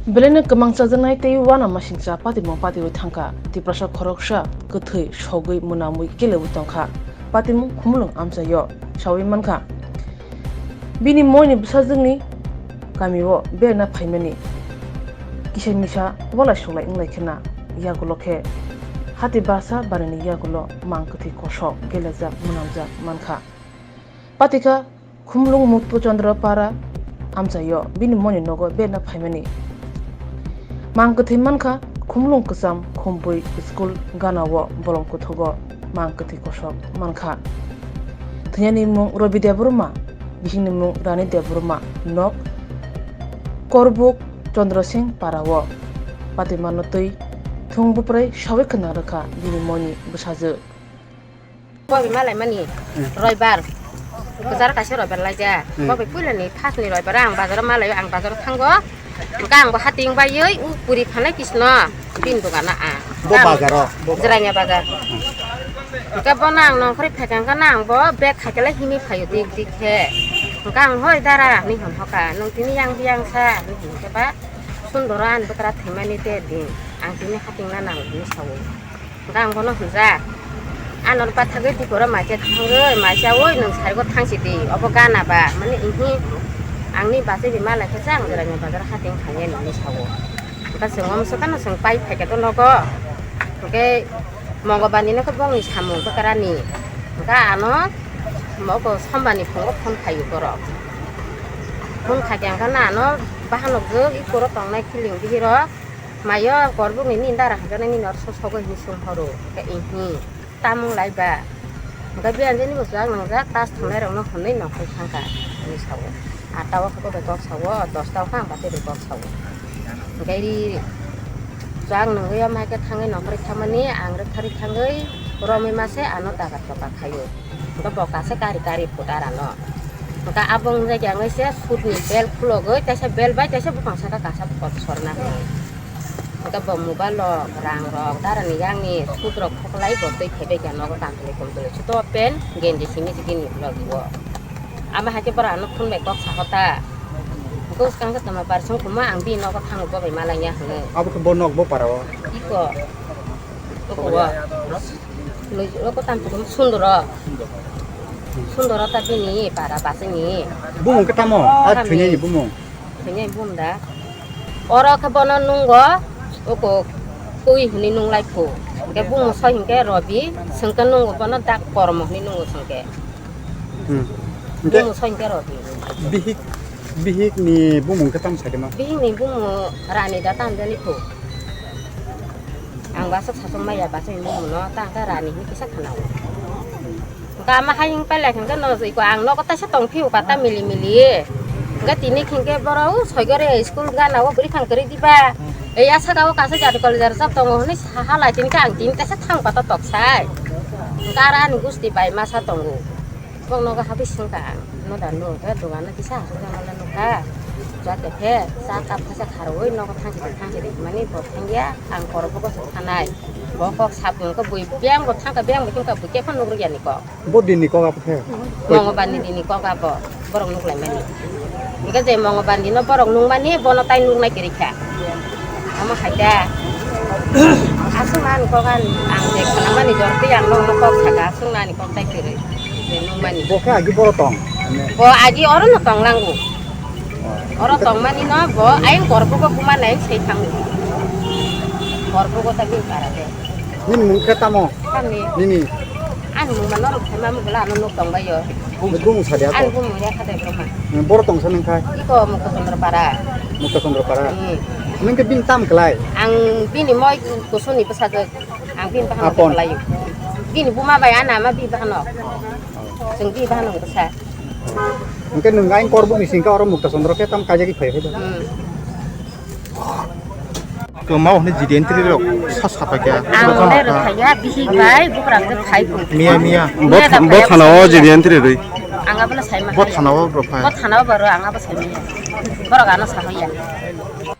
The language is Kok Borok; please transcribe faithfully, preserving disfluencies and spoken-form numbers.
Belai no kwmang chajaknai tei uanamasingcha patimung patiwi thangkha. Tiprasa khoroksa kwthwi sogwi mwnamwi kelewi tongkha. Patimung Khumulwng amchaio sawi mankha. Bini moini bwsajwkni kamio berna phaimani kisa misa walai suklai wnglai khena yagulo khe hati basa barini yagulo mang kwthwi kosok gelejak mwnamjak mankha. Patikha Khumulwng Mukto Chandra Para amchaio bini moni nogo berna phaimani. Mang kwthwi mankha Khumulwng kwcham Khumbwi school ganao bolong kuthugo mang kwthwi kosok mankha. Thwinani mung Robi Debbarma, bisingni mung Rani Debbarma, nok Korbuk Chandra Singh Parao. Patimano twi thung buprai sawi khna rwkha bini moni bwsajwk. Bobi malaimani Hmm. Roibar. Bazar kaisa Roibar laijak. Hmm. Bobi puilani first ni Roibar ang bazar malaio, ang bazar thango. Hwnkhe ang bo hating baiwi u puri phanai kisno bini dogana ang. Bo Ang bazaro? Jirania bazar. Hwnkhe bono ang nongkhorwi phaikha hwnkhe ang bo bag khaikhe lai himwi phaio dik dik khe. Hwnkhe ang hoi dara hinwi hwn hoka. Nwng tini yang biyang sa hinwi hwn khe ba sundoro ani bwkra thwimani te din. Ang tini hating na nango hinwi sao. Hwnkhe ang bono hwnjak, "Ano pathagwi diporo maisa thangwi, maisa oi nwng sarigo thangsi di, obo gana ba?" Mani, "Ihi, angni bachai di malai khe chang Jirania bazar hating thangya," hinwi sao. Hwnkhe chwng omo swkano chwng pai phaikha to nogo. Hwnkhe Mongobani no khe bongni samung bwkrani. Hwnkhe ano mogo Sombani phungo phone phaio borok. Phone khaikha hwnkhe ano bahanok jwk ikoro tongnai kiling bihirok. Mayo korbukni nini dara hwnkhe nini oro sosogwi hinwi sung horo. Hwnkhe ihi, "Tamung lai ba?" Hwnkhe biyang jani bo chwng nangjak, tas thangnairokno hwnwi nongkhorwi thangkha hinwi sao. Atta o khe bo bai kok sao, dosta o khe ang bachai bai kok sao. Hwnkhe ri chwng nungwi omo hai khe thangwi nongkhorwi thangmani ang rwktharwi thangwi romwi mase ano dagar toka khaio. Hwnkhe bo kasa kari kari phutar ano. Hwnkhe abo wngjakya wngwi se sudni bel khulogwi teisa bel bai teisa buphang saka kasa pot sorna hwnwi. Hwnkhe bo mobile rok, rang rok, darani yangni sut rok khoklai bo twi phaibai kha nogo tantwlwi kumtwlwi. Suto pen genji simi si bini vlog o. Ama hai khe borok ano phone bai kok sa hota. Hwnkhe swkang khe tongma parsong kuma ang bini nogo thango bo bai malangya hwnwi. Abo khe bo nok bo para o? Iko. Iko o. Loi, oko tam sundoro. Sundoro ta bini para basini. Bumung khe tamo? A Kami. Thwinani bumung. Thwinani bumung da. Oro khe bono nungo, oko kui hwnwi nunglai phu. Hwnkhe bumung soi hwnkhe Robi, swngkhe nungo bono dak Kormo hwnwi nungo swngkhe. Hmm. Hwnkhe bumung soi hwnkhe Robi. Bihik, bihik ni bumung khe tamo sakhe ma? Bihik ni bumung Rani da tam jani phu. Ang basa sasong maya basa ini muno ta ta rani hini kisa khana o. Ka ma hayung pele khang no joi ko ang nogo taisa tong phiu ka ta mili mili. Ga tini khingke boro u soi gore school gana o buri khang kari diba. E ya saka o kasa jari college ar sab tongo hini halai tini ka ang tini taisa thang pata tok sai. Ka rani gusti bai masa tongo. Bok nogo habwi sengkha ang, no da no khe dogan no kisa aswk jana le nukha. Jate khe cha kap kha se kharwi nogo thangsi di, thangsi di hwnmani bo thangya, ang korokbo gosok thanai. Bo kok sap nung khe bui biyang bo thangkha, biyang bo thangkha, bui khe phano nukrukya ni kok. Bo dini kok abo khe? Mongobani dini kok abo, borok nuklaimani. Hingke je Mongobani no borok nungmani, bono tai nuknai kwrwi kha. Omo hai da. Aswk man kok an, ang je khwnamani jor twi ang nokno kok saka, aswk nani kok tai kwrwi. Je nungmani. Bo khe agi boro tong? Bo agi oro no tong lango. Oro tongmani no bo ayang korbugo buma nai sai thango. Korbugo ta bini para de. Nini mung khe tamo? Tamni. Nini? Ani mung ma norok khe ma mung bela ano nuk tong bai yo. Bumung sa de ani ako? Bumung ya kha de broma. Boro tong sa nang khai? Iko Mukta Chandra para. Mukta Chandra para? Hmm. Nung khe bini tam klai? Ang bini moi kusuni bwsajwk. Ang bini bahano Apon. Khlai. Bini buma bai ana ma bini bahano. Chwng bini bahano bwsa. Hingke nung ayang korbuk ni singka oro Mukta Chandra khe tam kaijagwi phai phai da? Hmm. Kwma hwnwi jidi entry rok sa sata kya. Ang le rwkha ya, bihik bai bukrang khe phai bo. Miya, miya. Bo, bo thana o jidi entry rwi. Ang abono sai ma. Bo thana o rwkha. Bo thana o baro ang abo sai ma. Borok ano sa hoya.